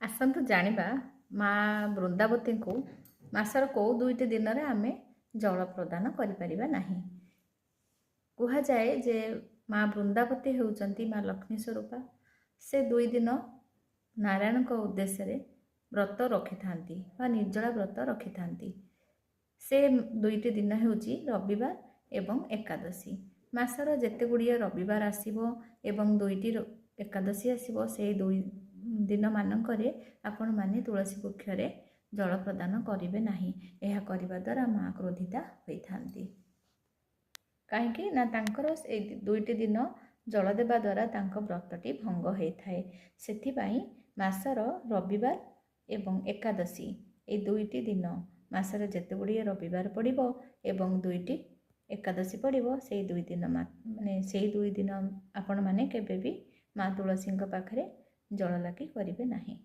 ଆସନ୍ତୁ ଜାଣିବା ମା ବୃନ୍ଦାବତୀଙ୍କୁ ମାସର କେଉଁ ଦୁଇଟି ଦିନରେ ଆମେ ଜଳ ପ୍ରଦାନ କରିପାରିବା ନାହିଁ। କୁହାଯାଏ ଯେ ମା ବୃନ୍ଦାବତୀ ହେଉଛନ୍ତି ମା ଲକ୍ଷ୍ମୀ ସ୍ୱରୂପା। ସେ ଦୁଇ ଦିନ ନାରାୟଣଙ୍କ ଉଦ୍ଦେଶ୍ୟରେ ବ୍ରତ ରଖିଥାନ୍ତି ବା ନିର୍ଜଳା ବ୍ରତ ରଖିଥାନ୍ତି। ସେ ଦୁଇଟି ଦିନ ହେଉଛି ରବିବାର ଏବଂ ଏକାଦଶୀ। ମାସର ଯେତେ ଗୁଡ଼ିଏ ରବିବାର ଆସିବ ଏବଂ ଦୁଇଟି ଏକାଦଶୀ ଆସିବ, ସେଇ ଦୁଇ ଦିନମାନଙ୍କରେ ଆପଣମାନେ ତୁଳସୀ ବୃକ୍ଷରେ ଜଳ ପ୍ରଦାନ କରିବେ ନାହିଁ। ଏହା କରିବା ଦ୍ୱାରା ମା କ୍ରୋଧିତା ହୋଇଥାନ୍ତି, କାହିଁକି ନା ତାଙ୍କର ସେଇ ଦୁଇଟି ଦିନ ଜଳ ଦେବା ଦ୍ୱାରା ତାଙ୍କ ବ୍ରତଟି ଭଙ୍ଗ ହୋଇଥାଏ। ସେଥିପାଇଁ ମାସର ରବିବାର ଏବଂ ଏକାଦଶୀ, ଏଇ ଦୁଇଟି ଦିନ, ମାସରେ ଯେତେ ଗୁଡ଼ିଏ ରବିବାର ପଡ଼ିବ ଏବଂ ଦୁଇଟି ଏକାଦଶୀ ପଡ଼ିବ, ସେଇ ଦୁଇ ଦିନ ମାନେ ସେଇ ଦୁଇ ଦିନ ଆପଣମାନେ କେବେ ବି ମା ତୁଳସୀଙ୍କ ପାଖରେ ଜଳଲାଗି କରିବେ ନାହିଁ।